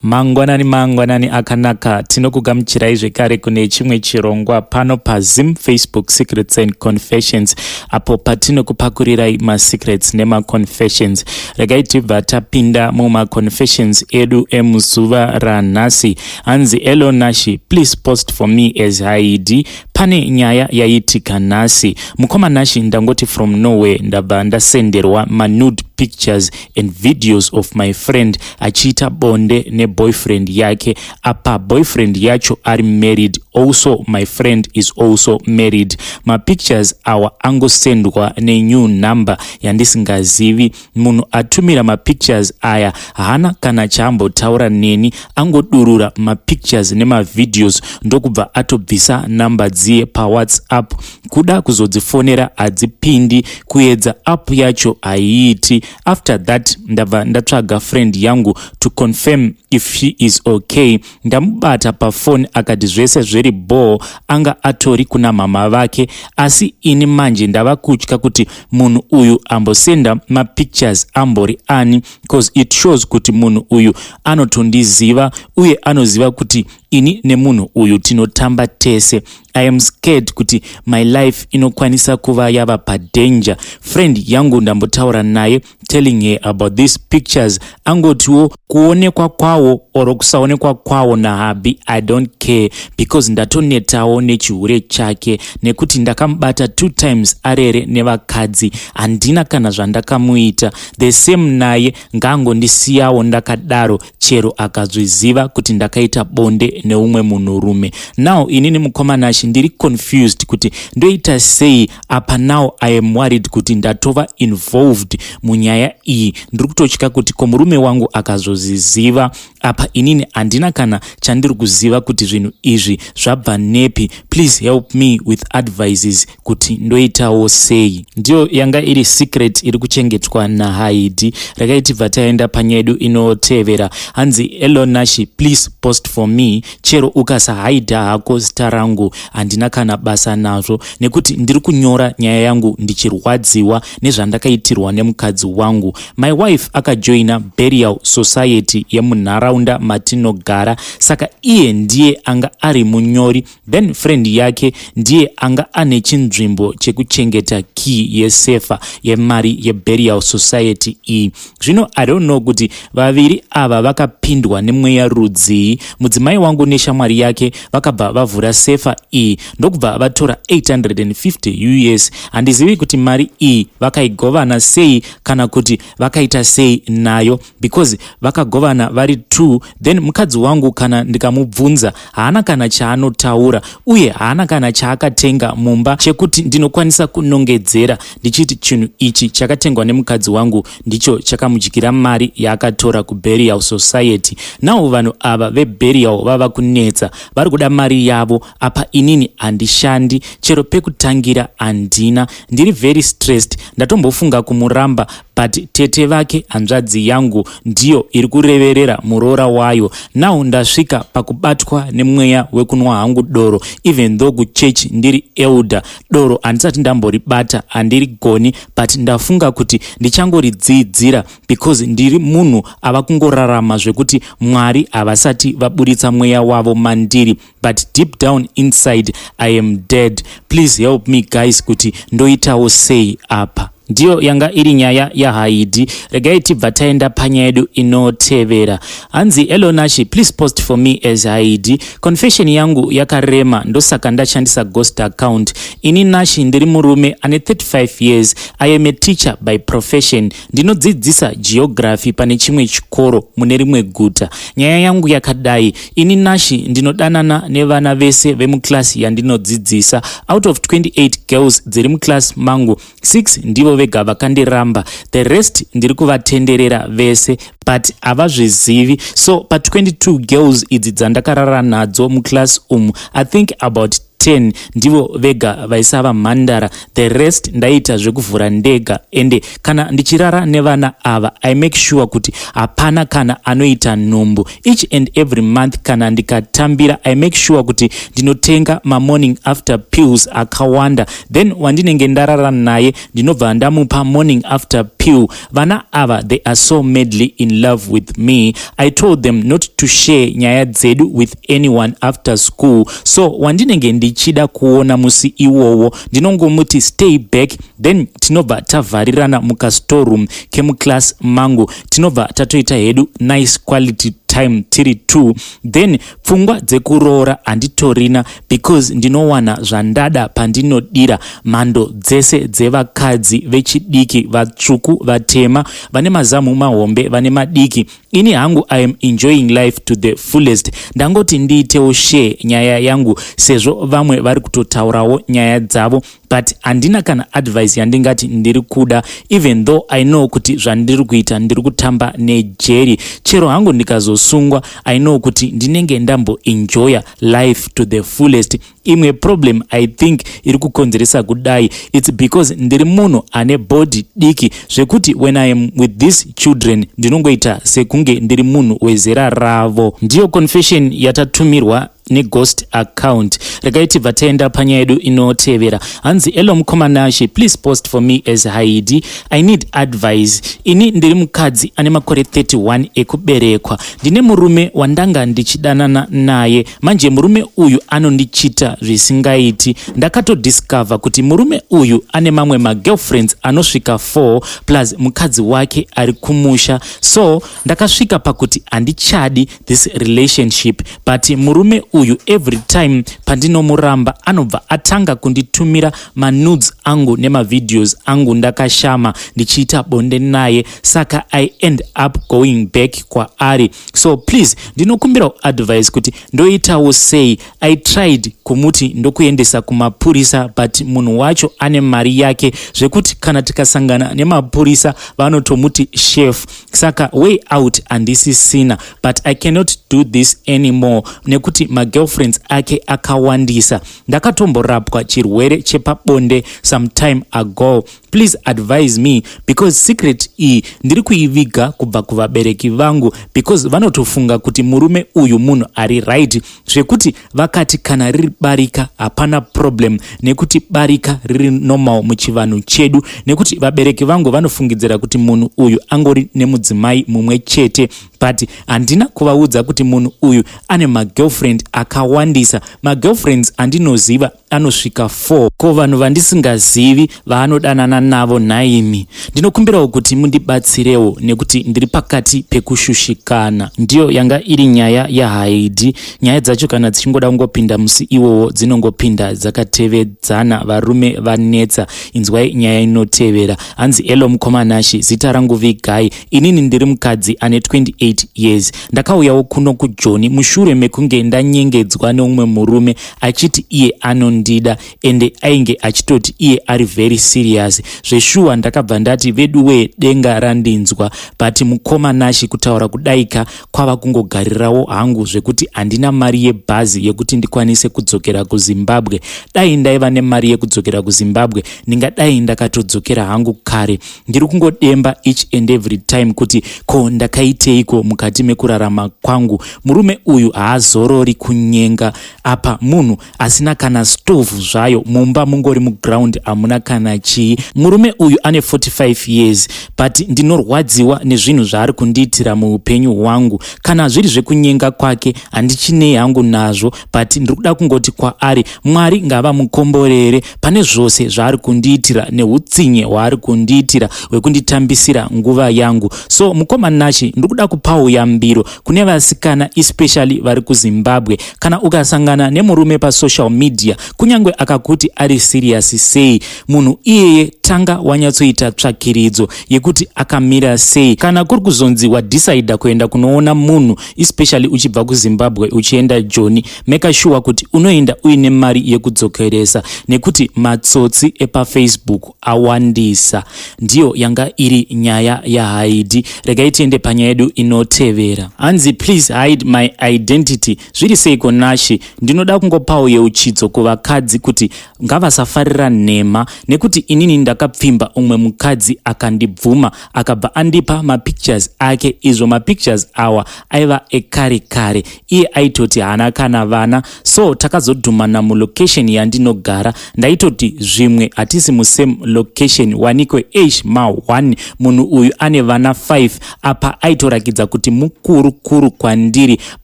Mangwanani mangwanani akanaka, tinokugamuchirai zvekare kune chimwe chirongwa pano paZim Facebook Secrets and Confessions, apo patinokupakurirai masecrets nemaconfessions. Regai tibva tapinda mumaconfessions edu emuzuva ranhasi. Hanzi, "Hello Nashi, please post for me as Haidi. Pane nyaya yaitika nhasi. Mukoma Nashi, ndangoti from nowhere ndabva ndasenderwa manude pictures and videos of my friend achiita bonde neboyfriend yake. Apa boyfriend yacho ari married, also my friend is also married. Mapictures awa angosendwa nenew number yandisingazivi. Munhu atumira mapictures aya haana kana chaambotaura neni, angodurura mapictures nemavideos ndokubva atobvisa namba dziye paWhatsApp. Kuda kuzodzifonera hadzipindi, kuedza app yacho haiiti. After that ndabva ndatsvaga friend yangu to confirm if she is okay. Ndamubata pafoni akati zvese zviri bho, anga atori kuna mama vake. Asi ini manje ndava kutya kuti munhu uyu ambosenda mapictures ambori ani, because it shows kuti munhu uyu anotondiziva uye anoziva kuti ini nemunhu uyu tinotamba tese. I am scared kuti my life inokwanisa kuva yava padanger. Friend yangu ndambotaura naye, telling her about these pictures, angotiwo kuonekwa kwawo or kusaonekwa kwawo nahubby, I don't care, because ndatonetawo nechihure chake, nekuti ndakamubata two times arere nevakadzi, handina kana zvandakamuita. The same naye ngangondisiyawo ndakadaro, chero akazviziva kuti ndakaita bonde neumwe munhurume. Now inini, mukoma Nashi, ndiri confused kuti ndoita sei apa. Now I am worried kuti ndatova involved munyaya iyi. Ndiri kutotya kuti ko murume wangu akazozviziva? Apa inini handina kana chandiri kuziva kuti zvinhu izvi zvabva nepi. Please help me with advices kuti ndoitawo sei." Ndiyo yanga iri secret iri kuchengetwa naHaidi. Regai tibva taenda panyaya yedu inotevera. Hanzi, "Hello Nashi, please post for me. Chero ukasahaidha hako zita rangu, handina kana basa nazvo, nekuti ndiri kunyora nyaya yangu ndichirwadziwa nezvandakaitirwa nemukadzi wangu. My wife akajoina burial society yemunharaunda matinogara, saka iye ndiye anga ari munyori. Then friend yake ndiye anga ane chinzvimbo chekuchengeta key yesefa yemari yeburial society iyi. Zvino I don't know kuti vaviri ava vakapindwa nemweya rudzii. Mudzimai wangu neshamwari yake vakabva vavhura sefa iyi ndokubva vatora 850 US. Handizivi kuti mari iyi vakaigovana sei kana kuti vakaita sei nayo, because vakagovana vari two. Then mukadzi wangu kana ndikamubvunza, haana kana chaanotaura uye haana kana chaakatenga mumba chekuti ndinokwanisa kunongedzera ndichiti chinhu ichi chakatengwa nemukadzi wangu, ndicho chakamudyira mari yaakatora kuburial society. Now vanhu ava veburial vava kunetsa, vari kuda mari yavo. Apa inini handishandi, chero pekutangira handina. Ndiri very stressed. Ndatombofunga kumuramba, but tete vake, hanzvadzi yangu, ndiyo iri kureverera muroora wayo. Now ndasvika pakubatwa nemweya wekunwa hangu doro, even though kuchechi ndiri elder. Doro handisati ndamboribata, handirigoni, but ndafunga kuti ndichangoridzidzira because ndiri munhu ava kungorarama zvekuti Mwari havasati vaburitsa mweya wavo mandiri, but deep down inside I am dead. Please help me guys, kuti ndoitawo sei apa?" Ndiyo yanga iri nyaya yaHaidi. Regai tibva taenda panyaya yedu inotevera. Hanzi, "Hello Nashi, please post for me as Haidi. Confession yangu yakarema, ndosaka ndashandisa ghost account. Ini Nashi ndiri murume ane 35 years. I am a teacher by profession. Ndinodzidzisa geography pane chimwe chikoro mune rimwe guta. Nyaya yangu yakadai: ini Nashi ndinodanana nevana vese vemuklasi yandinodzidzisa. Out of 28 girls dziri muklasi mangu, 6 ndivo vega vakandiramba. The rest ndiri kuvatenderera vese, but havazvizivi. So pa22 girls idzi dzandakarara nadzo muklasi umu, I think about 10 ndivo vega vaisava mhandara. The rest ndaiita zvekuvhura ndega. Ende kana ndichirara nevana ava, I make sure kuti hapana kana anoita nhumbu. Each and every month kana ndikatambira, I make sure kuti ndinotenga mamorning after pills akawanda. Then wandinenge ndarara naye ndinobva ndamupa morning after pill. Vana ava, they are so madly in love with me. I told them not to share nyaya dzedu with anyone after school. So wandinenge ndichida kuona musi iwowo, ndinongomuti stay back, then tinobva tavharirana mukastoreroom kemuclass mangu. Tinobva tatoita hedu nice quality time tiri two. Then pfungwa dzekuroora handitorina because ndinowana zvandada pandinodira. Mhando dzese dzevakadzi, vechidiki, vatsvuku, vatema, vane mazamu mahombe, vane madiki, ini hangu I am enjoying life to the fullest. Ndangoti ndiitewo share nyaya yangu sezvo vamwe vari kutotaurawo nyaya dzavo, but handina kana advice yandingati ndiri kuda, even though I know kuti zvandiri kuita ndiri kutamba nejeri. Chero hangu ndikazosungwa, I know kuti ndinenge ndamboenjoya life to the fullest. Imwe problem I think iri kukonzeresa kudai, it's because ndiri munhu ane body diki, zvekuti when I am with these children ndinongoita sekunge ndiri munhu wezera ravo. Ndiyo confession yatatumirwa neghost account. Regai tibva taenda panyaya yedu inotevera. Hanzi, "Hello mukoma Nashe, please post for me as Haidi. I need advice. Ini ndiri mukadzi ane makore 31 ekuberekwa. Ndine murume wandanga ndichidanana naye. Manje murume uyu anondichita zvisingaiti. Ndakatodiscover kuti murume uyu ane mamwe magirlfriends anosvika 4, plus mukadzi wake ari kumusha. So ndakasvika pakuti handichadi this relationship, but murume uyu every time pandinomuramba anobva atanga kunditumira manudes angu nemavideos angu ndakashama ndichiita bonde naye. Saka I end up going back kwaari. So please, ndinokumbirawo advice kuti ndoitawo sei. I tried kumuti ndokuendesa kumapurisa, but munhu wacho ane mari yake zvekuti kana tikasangana nemapurisa vanotomuti chef. Saka way out handisisina, but I cannot do this anymore nekuti magirlfriends ake akawandisa. Ndakatomborapwa chirwere chepabonde some time ago. Please advise me because secret iyi ndiri kuiviga kubva kuvabereki vangu because vanotofunga kuti murume uyu munhu ari right, zvekuti vakati kana riri barika hapana problem nekuti barika riri normal muchivanhu chedu, nekuti vabereki vangu vanofungidzira kuti munhu uyu angori nemudzimai mumwe chete, but handina kuvaudza kuti munhu uyu ane magirlfriend akawandisa. Magirlfriends andinoziva anosvika 4. Ko vanhu vandisingazivi vaanodanana navo nhaimi? Ndinokumbirawo kuti mundibatsirewo nekuti ndiri pakati pekushushikana." Ndiyo yanga iri nyaya yaHaidi. Nyaya dzacho kana dzichingoda kungopinda musi iwowo, dzinongopinda dzakatevedzana. Varume vanetsa. Inzwai nyaya inotevera. Hanzi, "Hello mukoma Nashe, zita rangu Vigai. Inini ndiri mukadzi ane 28 years. Ndakauyawo kuno kuJoni mushure mekunge ndanyengedzwa neumwe murume achiti iye anondida, ende ainge achitoti iye ari very serious zveshuwa. Ndakabva ndati veduwe, denga randinzwa. But mukoma Nashe, kutaura kudaika kwava kungogarirawo hangu zvekuti handina mari yebhazi yekuti ndikwanise kudzokera kuZimbabwe. Dai ndaiva nemari yekudzokera kuZimbabwe, ndingadai ndakatodzokera hangu kare. Ndiri kungodemba each and every time kuti ko ndakaiteiko mukati mekurarama kwangu. Murume uyu haazorori kunyenga. Apa munhu asina kana stovhu zvayo mumba, mungori muground, hamuna kana chii. Murume uyu ane 45 years, but ndinorwadziwa nezvinhu zvaari kundiitira muupenyu hwangu. Kana zviri zvekunyenga kwake, handichinei hangu nazvo, but ndiri kuda kungoti kwaari, Mwari ngavamukomborere pane zvose zvaari kundiitira neutsinye hwaari kundiitira hwekunditambisira nguva yangu. So mukoma Nashe, ndiri kuda kupawo yambiro kune vasikana, especially vari kuZimbabwe. Kana ukasangana nemurume pasocial media, kunyange akakuti ari serious sei, munhu iyeye Tanga wanyatsoita tsvakiridzo yekuti akamira sei. Kana kuri kuzonzi wadecida kuenda kunoona munhu, especially uchibva kuZimbabwe uchienda Joni, make sure kuti unoenda uine mari yekudzokeresa, nekuti matsotsi epaFacebook awandisa. Ndiyo yanga iri nyaya yaHaidi. Regai tiende panyaya yedu inotevera. Hanzi, "Please hide my identity. Zviri seiko Nashi? Ndinoda kungopawo yeuchidzo kuvakadzi kuti ngavasafarira nhema, nekuti inini ndakapfimba umwe mukadzi akandibvuma, akabva andipa mapictures ake. Izvo mapictures awa aiva ekare kare. Iye aitoti haana kana vana. So takazodhumana mulocation yandinogara. Ndaitoti zvimwe hatisi musame location, wanikwe h ma1 munhu uyu ane vana 5. Apa aitorakidza kuti mukuru kuru kwandiri,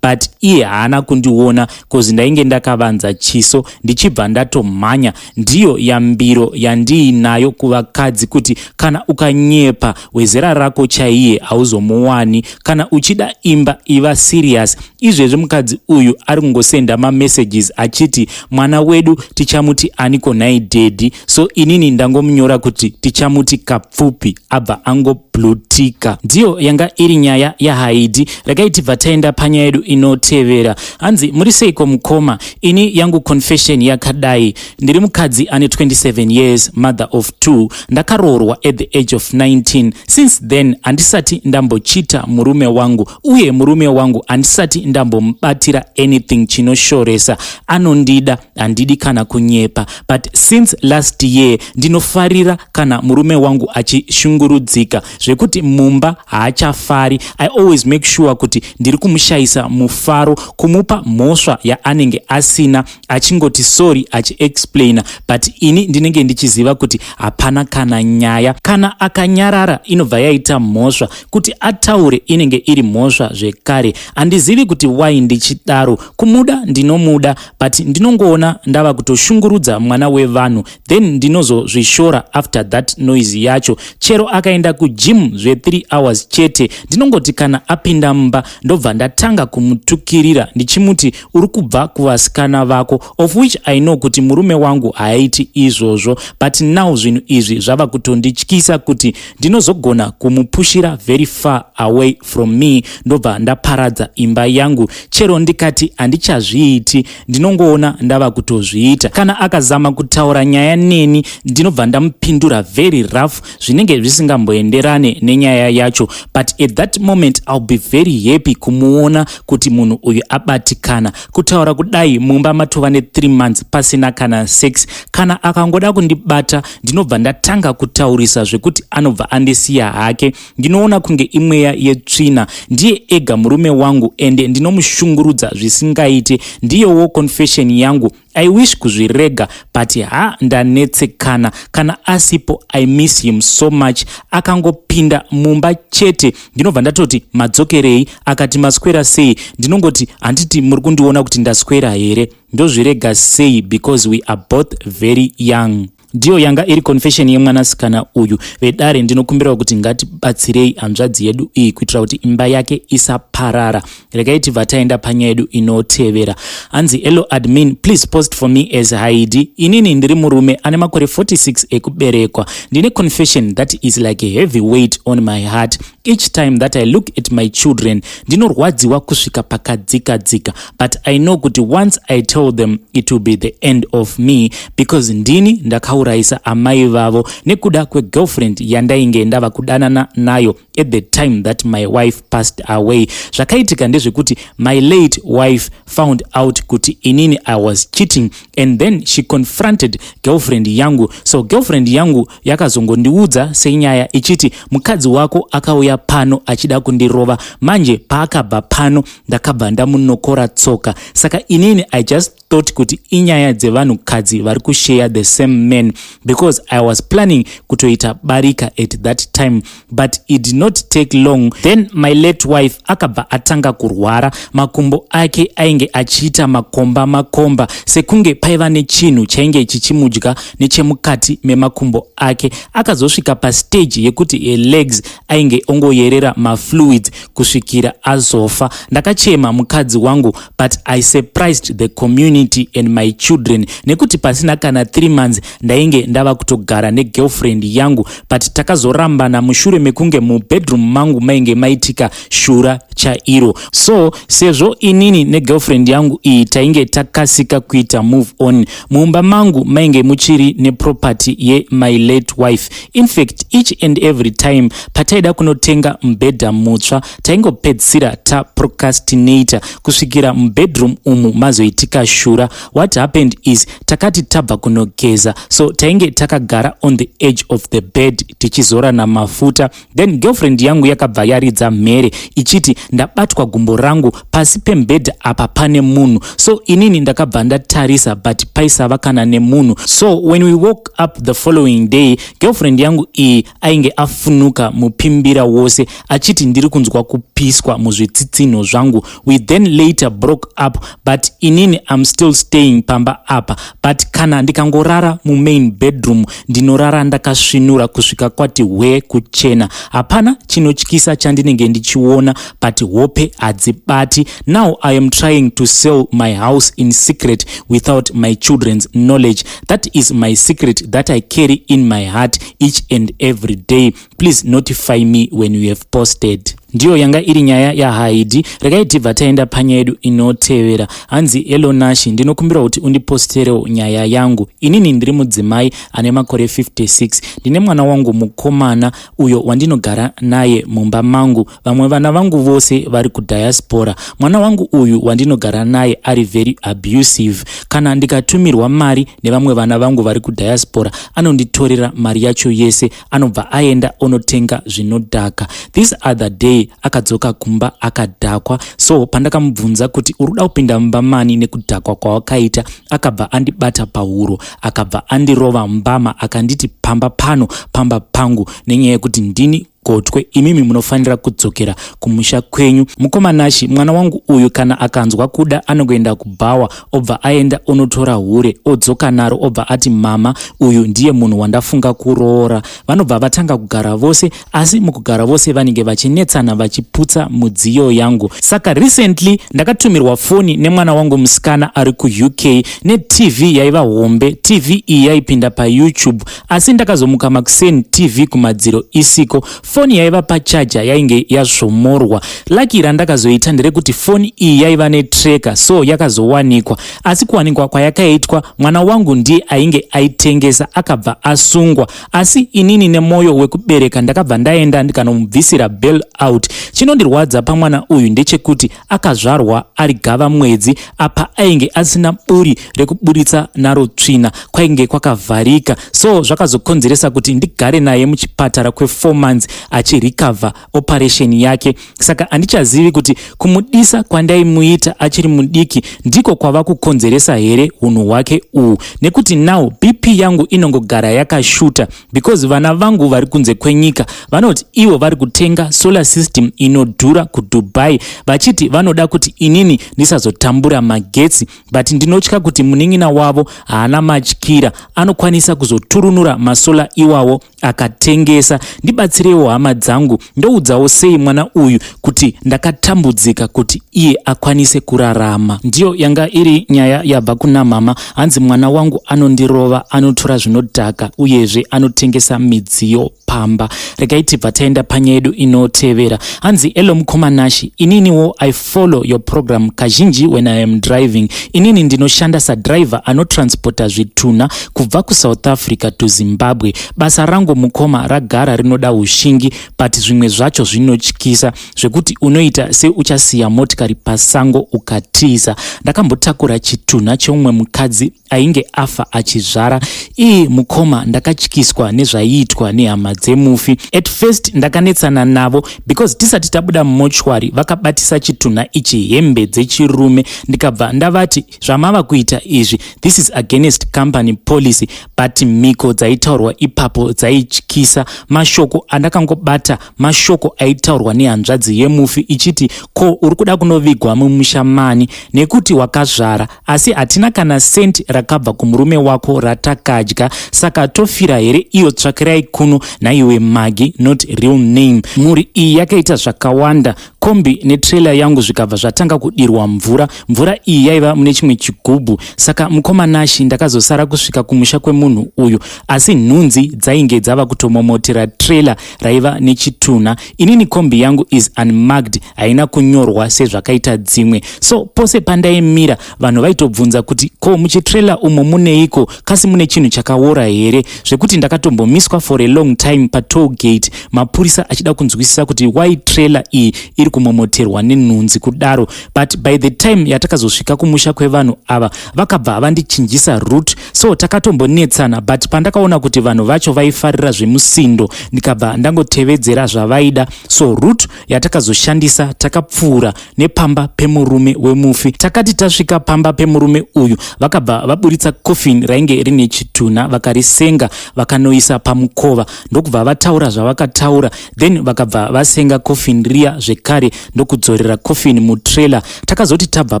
but iye haana kundiona 'cause ndainge ndakavanza chiso, ndichibva ndatomhanya. Ndiyo yambiro yandiinayo kuvakadzi kuti kana ukanyepa, wezera rako chaiye hauzomuwani. Kana uchida imba, iva serious. Izvezvi mukadzi uyu ari kungosenda mamessages achiti, 'Mwana wedu tichamuti aniko nhai daddy?' So inini ndangomunyora kuti tichamuti Kapfupi, abva angoblutika." Ndiyo yanga iri nyaya yaHaidi. Regai tibva taenda panyaya yedu inotevera. Hanzi, "Muri seiko mukoma? Ini yangu confession yakadai. Ndiri mukadzi ane 27 years, mother of two. Ndakaroorwa at the age of 19. Since then handisati ndambochita murume wangu, uye murume wangu handisati ndambomubatira anything chinoshoresa. Anondida, handidi kana kunyepa. But since last year ndinofarira kana murume wangu achishungurudzika, zvekuti mumba haachafari. I always make sure kuti ndiri kumushayisa mufaro, kumupa mhosva yaanenge asina, achingoti sorry, achiexplaina, but ini ndinenge ndichiziva kuti hapana kana nyaya. Kana akanyarara, inobva yaita mhosva. Kuti ataure, inenge iri mhosva zvekare. Handizivi kuti why ndichidaro. Kumuda ndinomuda, but ndinongoona ndava kutoshungurudza mwana wevanhu, then ndinozozvishora after that noise yacho. Chero akaenda kugym zve3 hours chete, ndinongoti kana apinda mumba, ndobva ndatanga kumutukirira ndichimuti, 'Uri kubva kuvasikana vako,' of which I know kuti murume wangu haaiti izvozvo. But now zvinhu izvi zvava kutondityisa kuti ndinozogona kumupushira very far away from me, ndobva ndaparadza imba yangu. Chero ndikati handichazviiti, ndinongoona ndava kutozviita. Kana akazama kutaura nyaya neni, ndinobva ndamupindura very rough, zvinenge zvisingamboenderane nenyaya yacho. But at that moment I'll be very happy kumuona kuti munhu uyu abatikana. Kutaura kudai, mumba matova ne3 months pasina kana sex. Kana akangoda kundibata, ndinobva ndatanga kutaurisa zvekuti anobva andisiya hake. Ndinoona kunge imweya yetsvina. Ndiye ega murume wangu, ende ndinomushungurudza zvisingaite. Ndiyowo confession yangu. I wish kuzvirega, but ha, ndanetsekana. Kana asipo, I miss him so much. Akangopinda mumba chete, ndinobva ndatoti, 'Madzokerei?' Akati, 'Maswera sei?' Ndinongoti, 'Handiti muri kundiona kuti ndaswera here?' Ndozvirega sei? Because we are both very young." Ndiyo yanga iri confession yemwanasikana uyu. Vedare, ndinokumbirawo kuti ngatibatsirei hanzvadzi yedu iyi kuitira kuti imba yake isaparara. Regai tibva taenda panyaya yedu inotevera. Hanzi, "Hello admin, please post for me as Haidi. Inini ndiri murume ane makore 46 ekuberekwa. Ndine confession that is like a heavy weight on my heart. Each time that I look at my children, ndinorwadziwa kusvika pakadzika-dzika, but I know kuti once I tell them, it will be the end of me, because ndini ndakaurayisa amai vavo nekuda kwegirlfriend yandainge ndava kudanana nayo at the time that my wife passed away. Zvakaitika ndezvekuti my late wife found out kuti inini I was cheating, and then she confronted girlfriend yangu. So girlfriend yangu yakazongondiudza senyaya ichiti, 'Mukadzi wako akauya pano achida kundirova. Manje paakabva pano, ndakabva ndamunokora tsoka.' Saka inini I just thought kuti inyaya dzevanhukadzi vari kushare the same man, because I was planning kutoita barika at that time. But it did not take long, then my late wife akabva atanga kurwara. Makumbo ake ainge achiita makomba makomba, sekunge paiva nechinhu chainge chichimudya nechemukati memakumbo ake. Akazosvika pastage yekuti legs ainge ongoita akangoyerera mafluids kusvikira azofa. Ndakachema mukadzi wangu, but I surprised the community and my children nekuti pasina kana 3 months ndainge ndava kutogara negirlfriend yangu, but takazorambana mushure mekunge mubedroom mangu mainge maitika shura chairo. So sezvo inini negirlfriend yangu iyi tainge takasika kuita move on, mumba mangu mainge muchiri neproperty yemy late wife. In fact, each and every time pataida kunotenga mubhedha mutsva, taingopedzisira taprocrastinata kusvikira mubedroom umu mazoitika shura. What happened is, takati tabva kunogeza, so tainge takagara on the edge of the bed tichizora namafuta. Then girlfriend yangu yakabva yaridza mhere ichiti, "Ndabatwa gumbo rangu, pasi pemubhedha apa pane munhu." So inini ndakabva ndatarisa, but paisava kana nemunhu. So when we woke up the following day, girlfriend yangu iyi ainge afunuka mupimbira wose achiti, "Ndiri kunzwa kupiswa muzvitsitsinho zvangu." We then later broke up, but inini am still staying pamba apa. But kana ndikangorara mumain bedroom, ndinorara ndakasvinura kusvika kwati hwe kuchena. Hapana chinotyisa chandinenge ndichiona, but hope hadzibati. Now I am trying to sell my house in secret without my children's knowledge. That is my secret that I carry in my heart each and every day. Please notify me when you have posted. Ndiyo yanga iri nyaya yaHaidi. Regai tibva taenda panyaya yedu inotevera. Hanzi, "Hello Nashi, ndinokumbira kuti undiposterewo nyaya yangu. Inini ndiri mudzimai ane makore 56. Ndine mwana wangu mukomana uyo wandinogara naye mumba mangu. Vamwe vana vangu vose vari kudiaspora. Mwana wangu uyu wandinogara naye ari very abusive. Kana ndikatumirwa mari nevamwe vana vangu vari kudiaspora, anonditorera mari yacho yese, anobva aenda onotenga zvinodhaka. This other day akadzoka kumba akadhakwa. So pandakamubvunza kuti uri kuda kupinda mumba mani nekudhakwa kwawakaita, akabva andibata pahuro, akabva andirova mbama, akanditi pamba pano pamba pangu nenyaya yekuti ndini gotwe, imimi munofanira kudzokera kumusha kwenyu. Mukoma Nashi, mwana wangu uyu kana akanzwa kuda anongoenda kubhawa, obva aenda onotora hure, odzoka naro, obva ati, 'Mama, uyu ndiye munhu wandafunga kuroora.' Vanobva vatanga kugara vose, asi mukugara vose vanenge vachinetsana, vachiputsa mudziyo yangu. Saka recently ndakatumirwa foni nemwana wangu musikana ari kuUK neTV yaiva hombe. TV iyi yaipinda paYouTube, asi ndakazomuka makuseni, TV kumadziro isiko, foni yaiva pachaja yainge yazvomorwa. Lucky randakazoita nderekuti foni iyi yaiva netracker, so yakazowanikwa. Asi kuwanikwa kwayakaitwa, mwana wangu ndiye ainge aitengesa, akabva asungwa. Asi inini nemwoyo wekubereka ndakabva ndaenda ndikanomubvisira bail out. Chinondirwadza pamwana uyu ndechekuti akazvarwa ari gava mwedzi. Apa ainge asina buri rekuburitsa naro tsvina, kwainge kwakavharika. So zvakazokonzeresa kuti ndigare naye muchipatara kwe4 months achirecover operation yake. Saka handichazivi kuti kumudisa kwandaimuita achiri mudiki ndiko kwava kukonzeresa here unhu hwake uhu, nekuti now BP yangu inongogara yakashuta because vana vangu vari kunze kwenyika vanoti ivo vari kutenga solar system inodhura kuDubai, vachiti vanoda kuti inini ndisazotambura magetsi. But ndinotya kuti munin'ina wavo haana matyira, anokwanisa kuzoturunura masolar iwawo akatengesa. Ndibatsirewo hama dzangu, ndoudzawo sei mwana uyu kuti ndakatambudzika kuti iye akwanise kurarama?" Ndiyo yanga iri nyaya yabva kuna mama. Hanzi, "Mwana wangu anondirova, anotora zvinodhaka, uyezve anotengesa midziyo pamba." Regai tibva taenda panyaya yedu inotevera. Hanzi, "Hello mukoma Nashi, ininiwo I follow your program kazhinji when I am driving. Inini ndinoshanda sadriver anotransporta zvitunha kubva kuSouth Africa to Zimbabwe. Basa rangu mukoma ragara rinoda ushingi, but zvimwe zvacho zvinotyisa zvekuti unoita seuchasiya motikari pasango ukatiza. Ndakambotakura chitunha cheumwe mukadzi ainge afa achizvara. Ii mukoma, ndakatyiswa nezvaiitwa nehama dzemufi. At first ndakanetsana navo because tisati tabuda mumochwari vakabatisa chitunha ichi hembe dzechirume. Ndikabva ndavati, 'Zvamava kuita izvi, this is against company policy.' But mhiko dzaitaurwa ipapo dzaityisa. yaityisa. Mashoko andakangobata mashoko aitaurwa nehanzvadzi yemufi ichiti, "Ko uri kuda kunovigwa mumusha mani nekuti wakazvara, asi hatina kana senti rakabva kumurume wako ratakadya, saka tofira here iyo tsvakirai kuno naiwe Magi?" Not real name. Mhuri iyi yakaita zvakawanda. Kombi netrailer yangu zvikabva zvatanga kudirwa mvura. Mvura iyi yaiva mune chimwe chigubhu. Saka mukomanashi, ndakazosara kusvika kumusha kwemunhu uyu, asi nhunzi dzainge dzava kutomomotera trailer raiva nechitunha. Inini kombi yangu is unmarked, haina kunyorwa sezvakaita dzimwe. So pose pandaimira, vanhu vaitobvunza kuti, "Ko muchitrailer umo muneiko? Kasi mune chinhu chakaora here?" Zvekuti ndakatombomiswa for a long time patollgate, mapurisa achida kunzwisisa kuti why trailer iyi iri kumomoterwa nenhunzi kudaro. But by the time yatakazosvika kumusha kwevanhu ava, vakabva vandichinjisa route. So takatombonetsana, but pandakaona kuti vanhu vacho vaifarira zvemusindo, ndikabva ndangotevedzera zvavaida. So route yatakazoshandisa, takapfuura nepamba pemurume wemufi. Takati tasvika pamba pemurume uyu, vakabva vaburitsa coffin rainge rine chitunha, vakarisenga, vakanoisa pamukova, ndokubva vataura zvavakataura. Then vakabva vasenga coffin riya zvekare, ndokudzorera coffin mutrailer. Takazoti tabva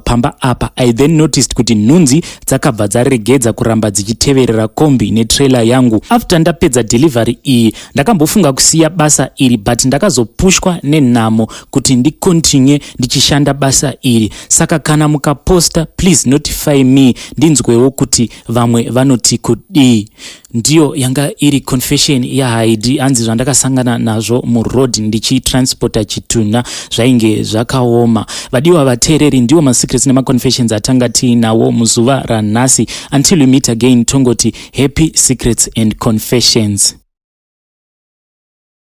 pamba apa, I then noticed kuti nhunzi dzakabva dzaregedza kuramba dzichiteverera kombi netrailer yangu. After ndapedza delivery iyi, ndakambofunga kusiya basa iri, but ndakazopushwa nenhamo kuti ndicontinue ndichishanda basa iri. Saka kana mukaposta, please notify me, ndinzwewo kuti vamwe vanoti kudii. Ndiyo yanga iri confession yaHaidi. Hanzi, "Zvandakasangana nazvo muroad ndichitransporta chitunha zvainge zvakaoma." Vadiwa vateereri, ndiwo masecrets nemaconfessions atanga tiinawo muzuva ranhasi. Until we meet again, tongoti happy secrets and confessions.